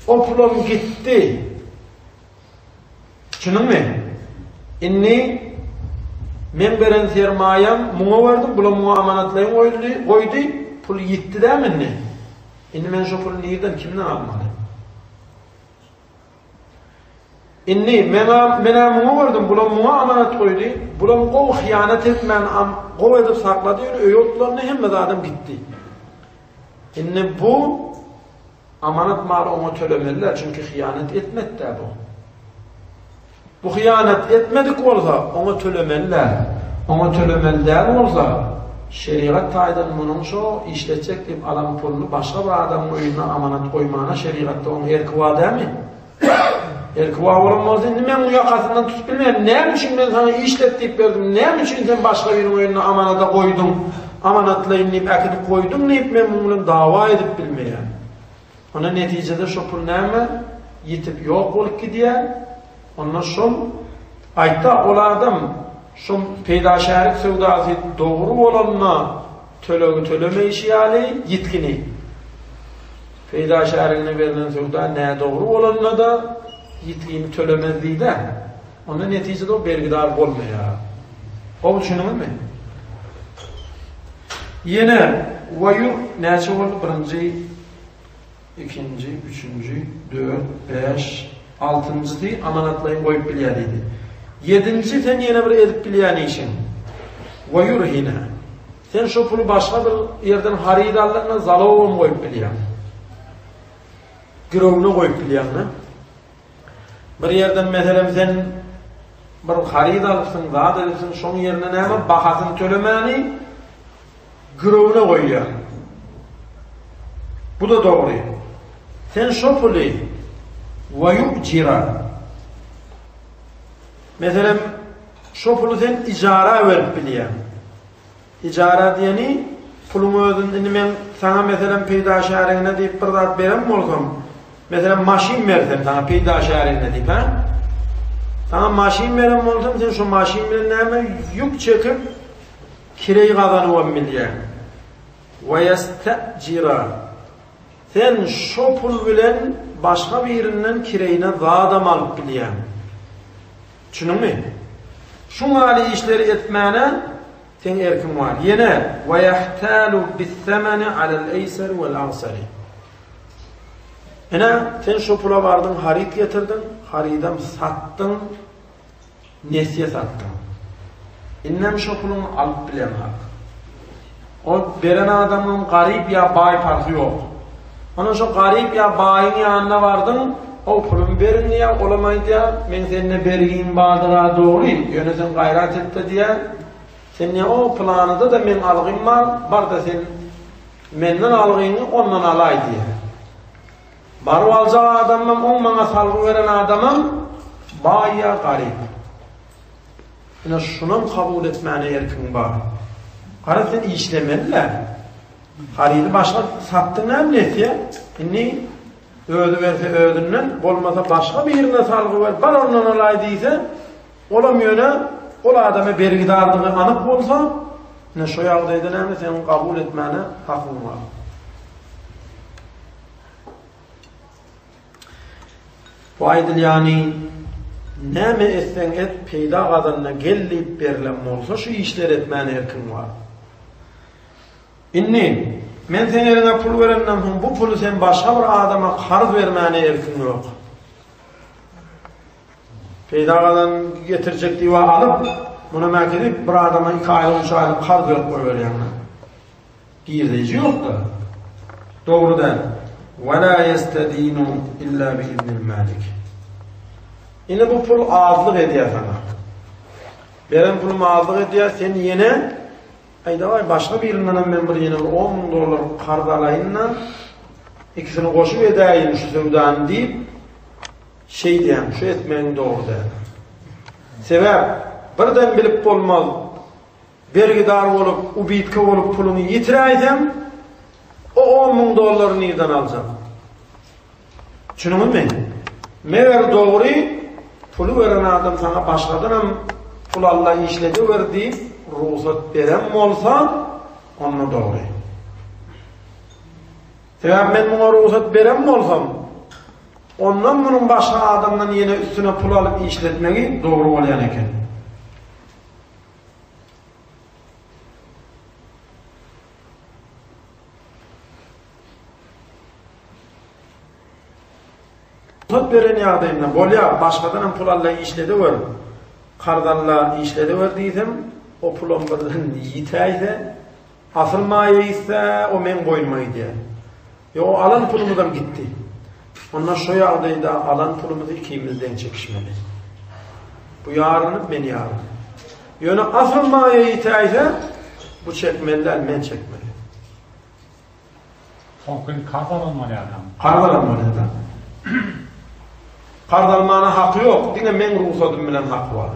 O pulam gitdi. Düşündiňmi? Indi men beren sermaýam muňa berdim, bulam muňa amanatlaýyn goýuldy, goýdy, pul ýitdi dämi indi? Indi men şo puly nirden, kimden almaly? Indi men-ä men-ä muňa berdim, bulam muňa amanat goýdy, bulam gowy hyýanat etmän, gowy edip saklady, ýöne öýe otlandy, hemme zadam gitdi. Indi bu Amanat maly oňa tölemeliler, çünki hyýanat etmedi-dä bu. Bu hyýanat etmedik bolsa, oňa tölemeliler. Oňa tölemeli däl bolsa, şerigat taýdan munuň şo işletjek diýip alan puluny başga bir adamyň öýünde amanat goýmana şerigatda oň erki bar dälmi? Erki bar bolan bolsa, indi men muň ýakasyndan tutup bilmeýän. Näme üçin men saňa işlet diýip berdim? Näme üçin sen başga biriniň öýünde amanada goýduň? Amanatlaýyn diýip äkidip goýduň diýip men muň bilen dawa edip bilmeýän. Onda netijede şo pul näme? Ýitip ýok bolup gidýär. Onda şol aýtda ol adam şo peýda-şärik söwdasy dogry bolanda tölegi tölemeýşi ýaly ýitgini Peýda şärigine berlen söwda nädogry bolanda-da ýitgini tölemez diýdi. Onda netijede o bergidar bolmaýar. Gowy düşündiňizmi? Ýene we näçe boldy? Birinji, ikinji, üçünji, dört, bäş, altynjysy amanatlaýyn goýup bilýär diýdi. Ýedinji sen ýene bir edip bilýän işiň. We ýurhina. Sen şo puly başga bir ýerden haryt aldyňda zalogam goýup bilýäň. Girewine goýup bilýäň-de. Bir ýerden meselem sen bir haryt alypsyň, zat edipsiň, şoň ýerine näme bahasyny tölemäni girewine goýýaň. Bu-da dogry. Sen şo puly we yu'jira. Meselem, şo puly sen ijara berip bilýäň. Ijara diýeni, puluň özüni indi men saňa meselem peýda şärigine diýip bir zat beren bolsam, meselem maşyn bersem saňa peýda şärigine diýip, hä? Saňa maşyn beren bolsam, sen şo maşyn bilen näme ýük çekip kireý gazanybam bilýäň. We ýestejira. Sen şo pul bilen başga birinden kireýine zadam alyp bilýäň. Düşündiňmi? Şuň ýaly işleri etmäne seň erkiň bar. Ýene, Ve ýahtalu bis-semeni alel-eýseri wel-agseri. Ine, sen şu pula bardyň, haryt getirdiň, harydam satdyň, Nesýe satdyň. Indem şo puluňy alyp bileňok. Ol beren adamyň garyp ýa baý parhy ýok. Ondan şo garyp ýa baýyň ýanyna bardyň, o pulumy beriň diýýär, olam aýdýar, meň sende bergim bardyr-a dogry, ýöne sen gaýrat et-de diýýär. Sen diýýär, o pylanyda-da meň algym bar, bar-da sen menden algyňy ondan alaý diýýär. Baryp aljak adamym, oň maňa salgy beren adamym baý ýa garyp. Ine şunam kabul etmäne erkiň bar. Garaz sen işlemeli-dä. Harydy başga satdyň näme nesýe? Indi özi berse özünden, bolmasa başga birine salgy ber, bar ondan alaý diýse, olam ýöne ol adama bergidardygy anyk bolsa, ine şo ýagdaýda näme seniň kabul etmäne hakyň bar. Bu aýdylýany näme etseň et, peýda gazanda gel diýip berlen bolsa şu işleri etmäne erkiň bar. Indi men seň eliňe pul berenden soň bu puly sen başga bir adama karz bermäne erkiň ýok. Peýda gazan getirjek diýip alyp, muny mäkidip bir adama 2 aýlyk, 3 aýlyk karz berip goýberýäň. Girdeji ýok-da. Dogry däl. Ve la yestedinu illa bi iznil malik. Ine bu pul azlyk edýär saňa. Beren pulum azlyk edýär, sen ýene Aý dawaý başga birinden hem men bir ýene bir 10 müň dollar karz alaýyn-da, ikisini goşup edäýin şu söwdany diýip, şeýdýäň, şu etmegiň dogry däl. Sebäp birden bilip bolmaz, Bergidar bolup, ubitka bolup puluňy ýitiräýseň, o 10 müň dollary nirden aljak? Düşündiňizmi? Meger dogry, puly beren adam saňa başgadanam pul al-da işlediber diýip rugsat beren bolsa, onda dogry. Sebäbi men muňa rugsat beren bolsam, Ondan munuň başga adamdan ýene üstüne pul alyp işletmegi dogry bolýan eken. Rugsat beren ýagdaýynda, bolýar, başgadanam pul al-da işledewer, karz al-da işledewer diýsem, o pulam birden ýitäýse, asyl maýa ýitse, o meň boýnuma gidýär. Ýok, o alan pulumyzam gitdi. Onda şo ýagdaýda alan pulumyzy ikimiz deň çekişmeli. Bu ýaryny, men ýaryny. Ýöne asyl maýa ýitäýse, bu çekmeli däl, men çekmeli. Soňky karz alan bolýar-da. Karz alan bolýar-da. Karz almana haky ýok, diňe meň rugsadym bilen haky bar.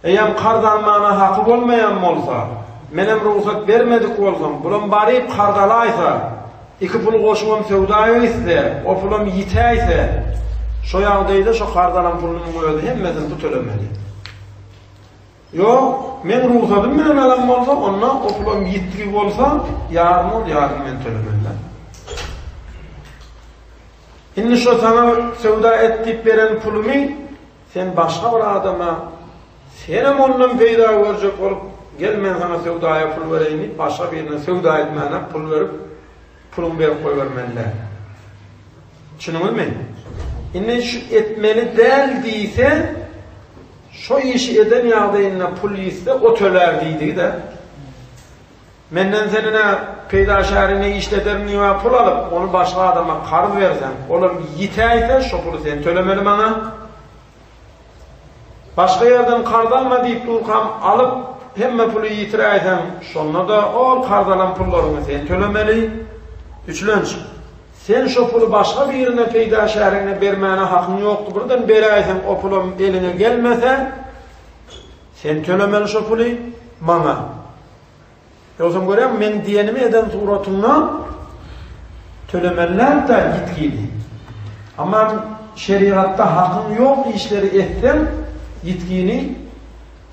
Eýýäm karz almana haky bolmaýan bolsa, menem rugsat bermedik bolsam, bulam baryp karz alaýsa, iki puly goşubam söwda gitse, o pulam ýitäýse, şo ýagdaýda şo karz alan pulunyň özi hemmesini bu tölemeli. Ýok, meň rugsadym bilen alan bolsa, onda o pulam ýitgi bolsa, ýaryny ol, ýaryny men tölemeli-dä. Indi şo saňa söwda et diýip beren pulumy sen başga bir adama, senem ondan peýda görjek bolup, gel men saňa söwdaýa pul bereýin diýip, başga birine söwda etmäne pul berip, puluňy berip goýbermeli däl. Düşündiňizmi? Indi şu etmeli däl diýse, Şo işi eden ýagdaýynda pul ýitse, o tölär diýdigi-de. Menden sen ine peýda şährinde işlederin diýip pul alyp, ony başga adama karz berseň, olam ýitäýse, şo puly sen tölemeli maňa. Başga ýerden karz alma diýip durkam, alyp, hemme puly ýitiräýseň, şonda-da ol karz alan pullaryňy sen tölemeli. Üçlenç. Sen şo puly başga birine peýda şäheriňde bermäne hakyň ýokdy birden beräýseň o pulam eliňe gelmese sen tölemeli şo puly maňa. Ýogsam görýäňmi meň diýenimi eden suratyňda tölemeliler-dä ýitgini. Amma şerigatda hakyň ýok işleri etseň ýitgini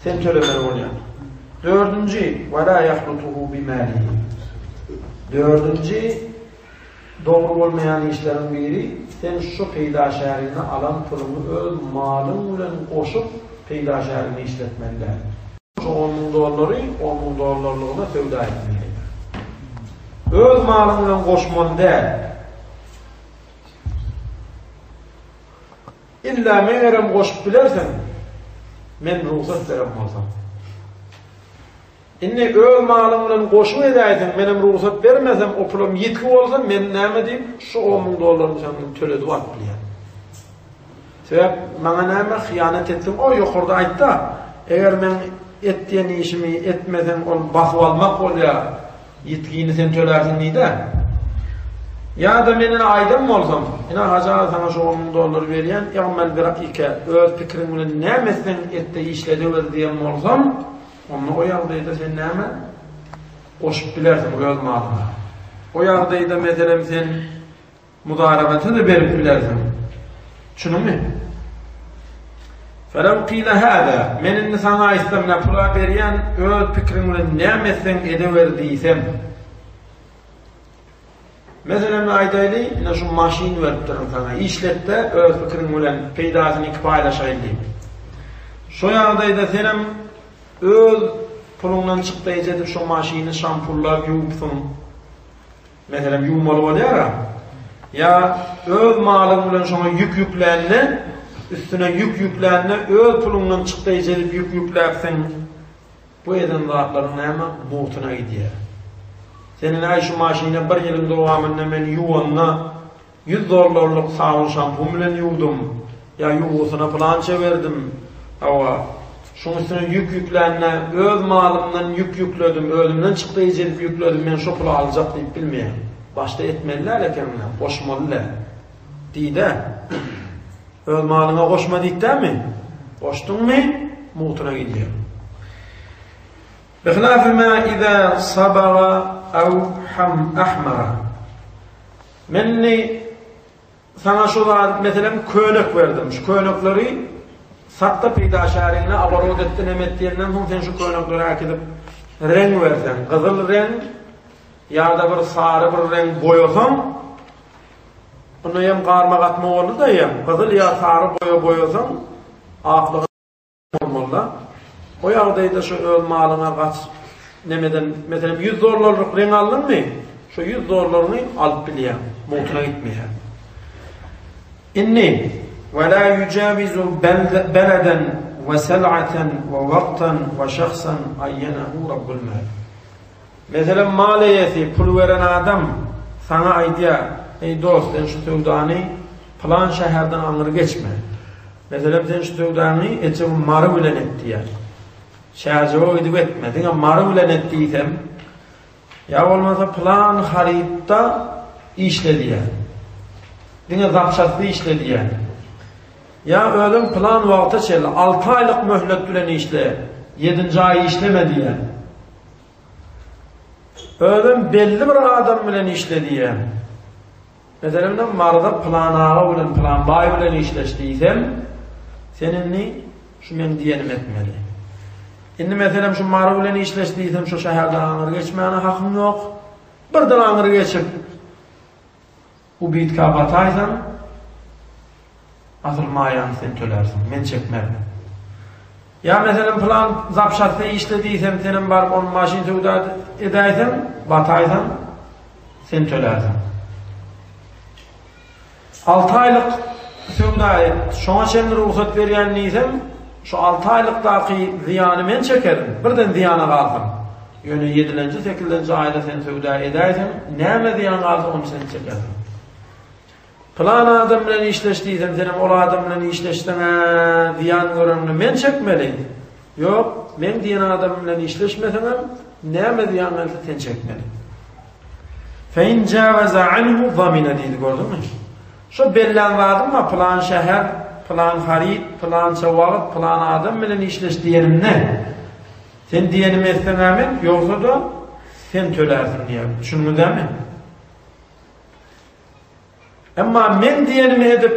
sen tölemeli bolýaň. Dördünji, Wala ýahlutuhu bimalihi. Dördünji Dogry bolmaýan işleriň biri, sen şu peýda şärigine alan puluňy öz malyň bilen goşup peýda şärigine işletmeli däl. Şu on müň dollary on müň dollarlygyna söwda etmeli. Öz malyň bilen goşmaly däl. Illa megerem goşup bilersiň, men rugsat beren bolsam. Indi öz malyň bilen goşup edäýseň, menem rugsat bermesem, o pulam ýitgi bolsa, men näme diýip, şu on müň dollaryny senden töledip alyp bilýän. Sebäp maňa näme hyýanat etdiň, o ýokarda aýtda, eger meň et diýen işimi etmeseň, ol basyp almak bolýar, ýitgini sen tölärsiň diýdä. Ýa-da men ine aýdan bolsam, ine Hajy aga saňa şu on müň dollary berýän, i'mel bi ra'yike, öz pikiriň bilen näme etseň et-de işledewer diýen bolsam, Onda o ýagdaýda sen näme goşup bilersiň öz malyňa? O ýagdaýda meselem sen mudarabata-da berip bilersiň. Düşündiňmi? Felew kile hâzâ, men indi saňa aýtsam, nä pula berýän, öz pikiriň bilen näme etseň edewer diýsem. Meselem aýdaýly, ine şu maşyn beripdirin saňa, işlet-de, öz pikiriň bilen peýdasyny iki paýlaşaýly diýip. Şo ýagdaýda senem öz puluňdan çykdaýjy edip şo maşyny şampullap ýuwupsyň. Meselem ýuwmaly bolýar-a. Ýa öz malyň bilen şoňa ýük ýüklände, üstüne ýük ýüklände öz puluňdan çykdaýjy edip ýük ýükläpsiň. Bu eden zatlaryň näme mugtuna gidýär. Sen ine şu maşyny bir ýylyň dowamynda men ýuwanda ýüz dollarlyk sabyn şampun bilen ýuwdum, ýa ýuwgusyna pylança berdim, hawa, şuň üstüne ýük ýüklände öz malymdan ýük ýükledim, özümden çykdaýjy edip ýükledim, men şo puly aljak diýip bilmeýän. Başda etmeli däl ekeniň-ä, goşmaly däl. Diý-dä. Öz malyňa goşma diýip dälmi? Goşduňmy, mugtuna gidýär. Bihilafi ma iza sabaga aw ham ahmara. Men indi saňa şu zat, meselem, könek berdim. Şu könekleri satda peýda şärigine aborot etdi, neme et diýenden soň sen şu könekleri äkidip reň berseň, gyzyl reň ýa-da bir sary bir reň boýasaň, Onda hem garma gatma boldy-da hem gyzyl ýa sary boýa boýasaň aklygy bolmaly-da. O ýagdaýda şu öz malyňa gaç nemeden meselem 100 dollarlyk reň aldyňmy? Şu 100 dollaryňy alyp bilýäň. Mugtuna gitmeýär. Indi we la yujawizu beleden we sel'aten we wagtan we şahsan aýýenehu rabbul mal. Meselem, mal eýesi, pul beren adam saňa aýdýar, Eý dost, sen şu söwdany pylan şäherden aňry geçme. Meselem, sen şu söwdaňy etjegim Mary bilen et diýýär. Çärjewe gidip etme, diňe Mary bilen et diýsem, ýa bolmasa pylan harytda işle diýýär. Diňe zapçasda işle diýýär. Ýa özüň pylan wagta çenli, alty aýlyk möhlet bilen işle, ýedinji aý işleme diýýär. Özem belli bir adam bilen işle diýýär. Meselem, Maryda pylan aga bilen, pylan baý bilen işleş diýsem, sen indi şu meň diýenimi etmeli. Indi meselem şu Mary bilen işleş diýsem, şu şäherden aňry geçmäne hakyň ýok. Birden aňry geçip, Ubitka bataýsaň, asyl maýany sen tölärsiň, men çekmerin. Ýa meselem pylan zapçastda işle diýsem, senem baryp ony maşyn söwda edäýseň, bataýsaň, sen tölärsiň. 6 aýlyk söwda et, şoňa çenli rugsat berýän diýsem, şu 6 aýlykdaky zyýany men çekerin, birden zyýana galsam. Ýöne ýedilenji, sekizilenji aýda sen söwda edäýseň, näme zyýan galsa ony sen çekersiň. Pylan adam bilen işleş diýsem, senem ol adam bilen işleşseň-ä zyýan görenini men çekmeli. Ýok, meň diýen adamym bilen işleşmeseňem, näme zyýan gelse sen çekmeli. Fe in jawaza anhu zamina diýdi, gördüňmi? Şo bellän zadym bar, pylan şäher, pylan haryt, pylança wagt, pylan adam bilen işleş diýenimde, Sen diýenimi etseň-ä men, ýogsa-da sen tölärsiň diýýär. Düşündiňiz dämi? Emma men diýenimi edip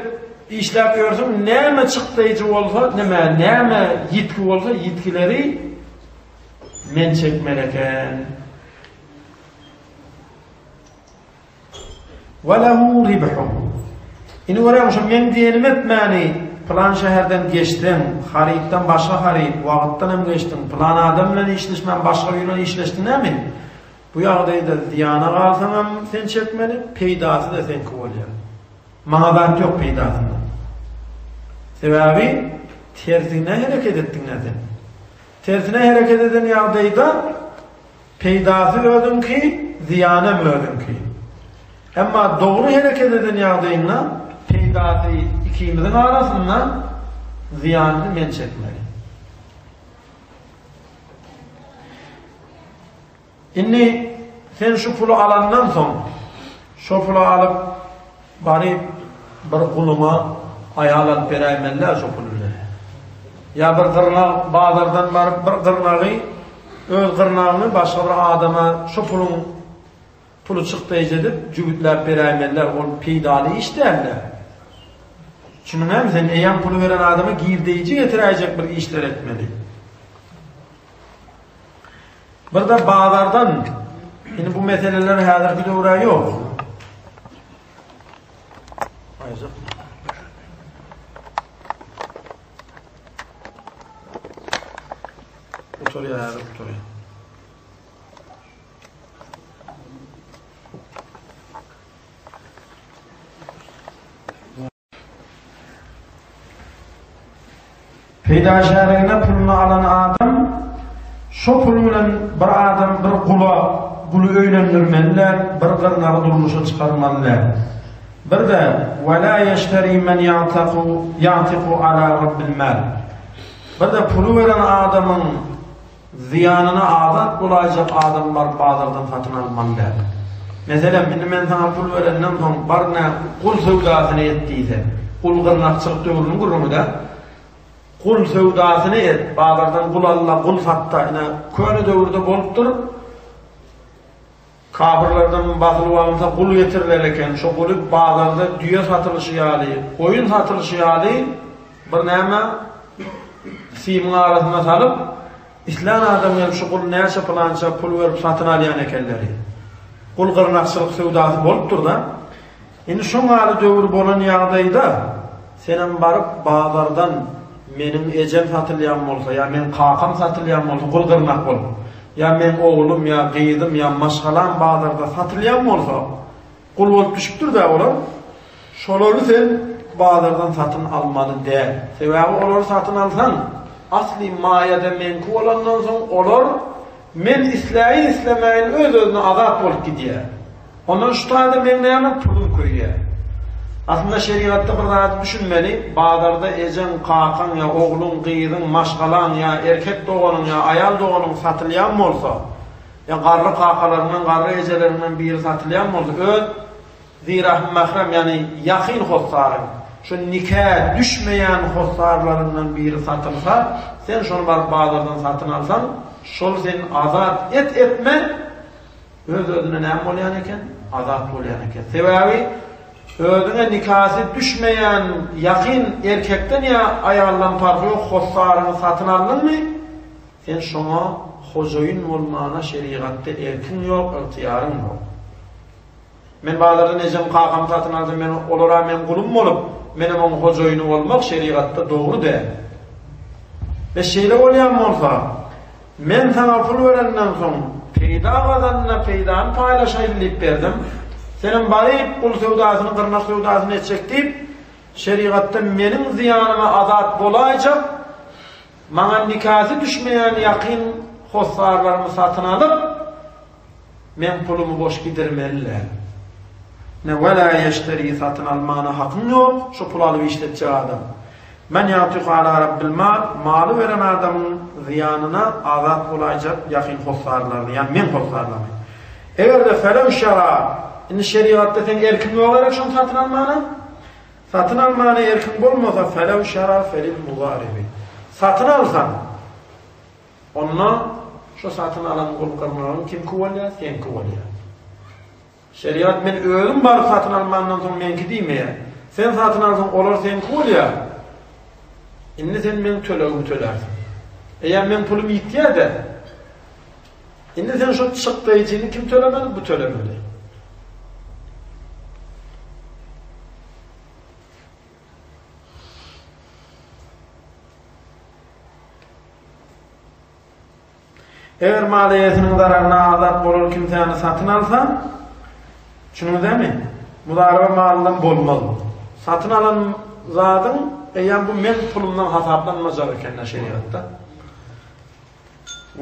işläp ýörsüň, näme çykdaýjy bolsa, näme, näme ýitgi bolsa, ýitgileri men çekmeli eken. Ve lehu ribhu. Indi görýäň şu men diýenimi etmäni pylan şäherden geçseň, harytdan başga haryt, wagtdan hem geçdiň, pylan adam bilen işleşmän başga biri bilen işleşdiň näme? Bu ýagdaýda zyýana galsaňam sen çekmeli, peýdasy-da seňki bolýar. Maňa zat ýok peýdasyndan. Sebäbi tersine hereket etdiň-ä sen. Tersine hereket eden ýagdaýda Peýdasy özüňki, zyýanam özüňki. Emma dogry hereket eden ýagdaýyňda peýdasy ikimiziň arasynda, zyýanyny men çekmeli. Indi sen şu puly alandan soň, şo puly alyp Baryp bir guluňa aýal alyp beräýmeli-dä şo pul bilen. Ýa bir gyrnak bazardan baryp bir gyrnagy öz gyrnagyňy başga bir adama şo puluň puly çykdaýjy edip jübütläp beräýmeli-dä. Ol peýdaly iş däl-dä. Düşündiňmi? Sen eýýäm puly beren adama girdeýji getiräýjek bir işler etmeli. Bir-de bazardan, indi bu meseleler häzirki döwre ýok. Gutarýar, häzir gutarýar. Peýda şärigine puluny alan adam şo pul bilen bir adam bir gula guly öýlendirmeli däl, bir gyrnagy durmuşa çykarmaly däl. Bir-de we la ýeşteri men ýa'taku ýa'tiku ala rabbil mal. Bir-de puly beren adamyň Zyýanyna azat bolaýjak adam baryp bazardan satyn almaly däl. Meselem, indi men saňa pul berenden soň bar nä gul söwdasyny et diýsem, gul gyrnakçylyk döwrüniň gürrüňi-dä. Gul söwdasyny et, bazardan gul al-da, gul sat-da, ine, köne döwürde bolupdyr. Kapyrlardan basylyp alynsa gul getiriler eken, şo guly bazarda düýe satylyşy ýaly, goýun satylyşy ýaly bir näme simyň arasyna salyp, islän adam gelip şu guly näçe pylança pul berip satyn alýan ekenleri. Gul gyrnakçylyk söwdasy bolupdyr-da. Indi şoň ýaly döwür bolan ýagdaýda senem baryp bazardan meniň ejem satylýan bolsa ýa meň kakam satylýan bolsa gul gyrnak bolup ýa meň oglum ýa gyzym ýa maşgalam bazarda satylýan bolsa gul bolup düşüpdir-dä olar. Şolary sen bazardan satyn almaly däl. Sebäbi olary satyn alsaň asly maýada meňki bolandan soň olar men isläýin islemäýin öz-özüne azat bolup gidýär. Ondan şu taýda meň näme pulum köýýär. Aslynda şerigatda bir zady düşünmeli, bazarda ejeň, kakaň ýa ogluň, gyzyň, maşgalaň ýa erkek doganyň ýa aýal doganyň satylýan bolsa, ýa garry kakalaryňdan, garry ejeleriňden biri satylýan bolsa, öz zirahym mährem, ýagny ýakyn hossaryň, şu nika düşmeýän hossarlaryňdan biri satylsa, sen şony baryp bazardan satyn alsaň, şol seni azat et-etme, Öz-özüne näme bolýan eken? Azat bolýan eken. Sebäbi özüňe nikasy düşmeýän ýakyn erkekden ýa aýaldan parhy ýok, hossaryňy satyn aldyňmy, sen şoňa hojaýyn bolmana şerigatda erkiň ýok, ygtyýaryň ýok. Men bazardan ejem kakamy satyn alsam men olara meň gulum bolup, menem oň hojaýyny bolmak şerigatda dogry däl. We şeýle bolýan bolsa, men saňa pul berenden soň peýda gazanyna peýdany paýlaşaýyn diýip berdim. Senem baryp gul söwdasyny, gyrnak söwdasyny etjek diýip, şerigatda meniň zyýanyma azat bolaýjak, maňa nikasy düşmeýän ýakyn hossarlarymy satyn alyp, Meň pulumy boş gidirmeli-dä. Ne wela ýeşteri satyn almana hakyň ýok, şo puly alyp işletjek adam. Men ýagtyku ala rabbil mal, maly beren adamyň zyýanyna azat bolaýjak ýakyn hossarlaryny, ýagny meň hossarlarymy. Eger-de felew şera, indi şerigatda seň erkiň ýok gerek şony satyn almana? Satyn almana erkiň bolmasa felew şera felil muzaribi. Satyn alsaň, Onda şo satyn alan gul-gyrnagyň kimki bolýar? Seňki bolýar. Şerigat men özüm baryp satyn almandan soň meňki diýmeýär. Sen satyn alsaň olar seňki bolýar. Indi sen meň tölegimi tölärsiň. Eýýäm meň pulum ýitýär-de. Indi sen şo çykdaýjyny kim tölemeli? Bu tölemeli. Eger mal eýesiniň zararyna azat bolar kimsäni satyn alsa, düşündiňiz dämi? Mudaraba malyndan bolmaz. Satyn alan zadyň eýýäm bu men pulumdan hasaplanmajak eken-de şerigatda.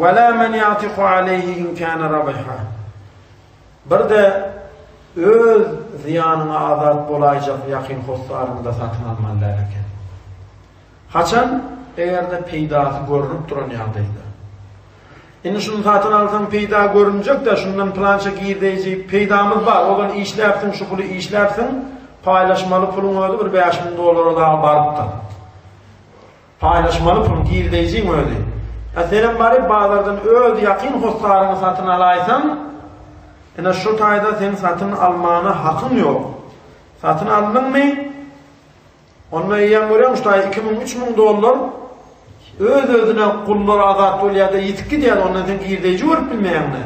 Wala men yatiqu aleyhi in kana rabiha. Bir-de öz zyýanyňa azat bolaýjak ýakyn hossaryňy-da satyn almaly däl eken. Haçan? Eger-de peýdasy görnüp duran ýagdaýda. Indi şuny satyn alsaň peýda görünjek-dä, şundan pylança girdeýji peýdamyz bar, ozal işläpsiň, şu puly işläpsiň, paýlaşmaly puluň özi bir 5000 dollara dagy barypdyr. Paýlaşmaly pul, girdeýjiň özi. A senem baryp bazardan öz ýakyn hossaryňy satyn alaýsaň, ine şu taýda seň satyn almana hakyň ýok. Satyn aldyňmy? Onda eýýäm görýäň şu taýy 2000, 3000 dollar öz-özüne gullar azat bolýar-da ýitip gidýär, ondan sen girdeýji görüp bilmeýäň-de.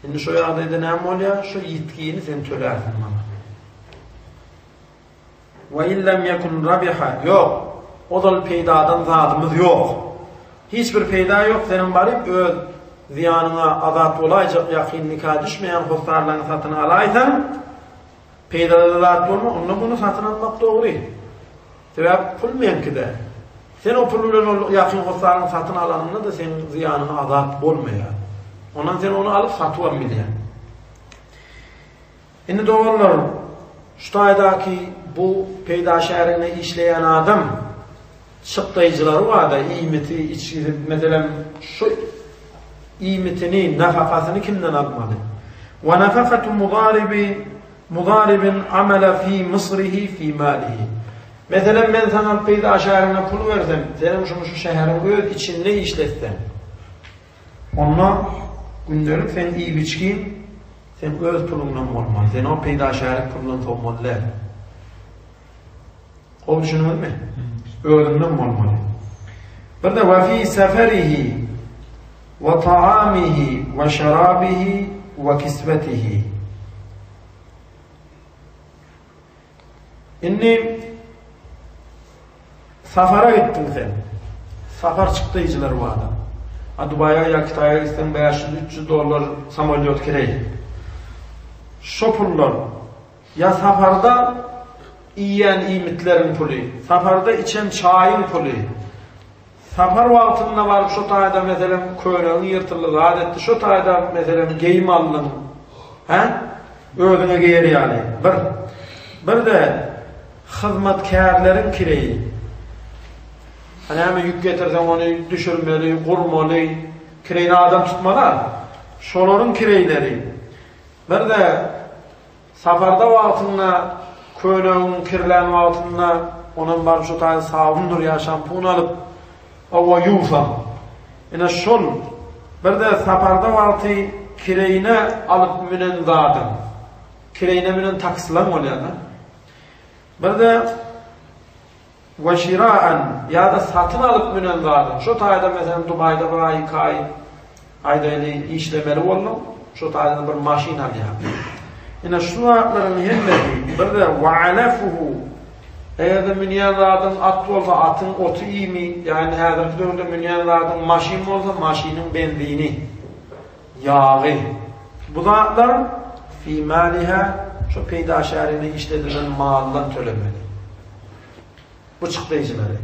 Indi şu ýagdaýda näme bolýar? Şu ýitgini sen tölärsiň maňa. Wa illam yakun rabiha, ýok. Ozal peýdadan zadymyz ýok. Hiç bir peýda ýok, seniň baryp öz zyýanyňa azat bolaýjak ýakyn nika düşmeýän hossarlaryňy satyn alaýsaň, Peýdaly zat bolma, onda muny satyn almak dogry. Sebäp pul meňki-dä. Sen o pul bilen ol ýakyn hossaryňy satyn alanyňda-da seň zyýanyňa azat bolmaýar. Ondan sen ony alyp satybam bilýäň. Indi doganlar, şu taýdaky bu peýda şäherinde işleýän adam çykdaýjylary bar-da, iýmiti, içgisi, meselem, şu iýmitini, nafakasyny kimden almaly? Wa nafakatu mudaribi mudaribin amala fi misrihi fi malihi. Meselem, men saňa peýda şäherine pul bersem, senem şuny şu şäheriň öz içinde işletseň, onda gündelik seň iýip-içgiň seň öz puluňdan bolmaly. Sen o peýda şäherik pulundan sowmaly däl. Gowy düşündiňizmi? Özünden bolmaly. Bir-de we fi seferihi we taamihi we şerabihi we kiswetihi. Indi Safara gitdiň sen. Safar çykdaýjylary bar-da. A Dubaýa ýa Kitaýa gitseň 500, 300 dollar samolýot kireý. Şo pullar ýa saparda iýen iýmitleriň puly, saparda içen çaýyň puly, sapar wagtynda baryp şo taýda meselem könegiň ýyrtyldy zat etdi, şo taýda meselem geýim aldyň. Hä? Özüňe geýer ýaly. Bir. Bir-de Hyzmatkärleriň kireýi. A näme ýük getirseň ony düşürmeli, gurmaly, kireýine adam tutmaly-a. Şolaryň kireýleri. Bir-de saparda wagtynda köýnegiň kirlän wagtynda onam baryp şo taýda sabyndyr ýa şampun alyp hawa ýuwsaň. Ine şol. Bir-de saparda wagty kireýine alyp münen zadyň. Kireýine münen taksileň bolýar-da. Bir-de we şira'an ýa-da satyn alyp münen zadyň. Şo taýda meselem Dubaýda bir aý, iki aý aýdaýly işlemeli bolduň, şo taýdan bir maşyn alýaň. Ine şu zatlaryň hemmesi bir-de we alafuhu eger-de münýän zadyň at bolsa atyň oty iými, ýagny häzirki döwürde münýän zadyň maşyn bolsa maşynyň benzini. Ýagy. Bu zatlar fi maliha şu peýda şärine işledilen maldan tölemeli. Bu çykdaýjylary.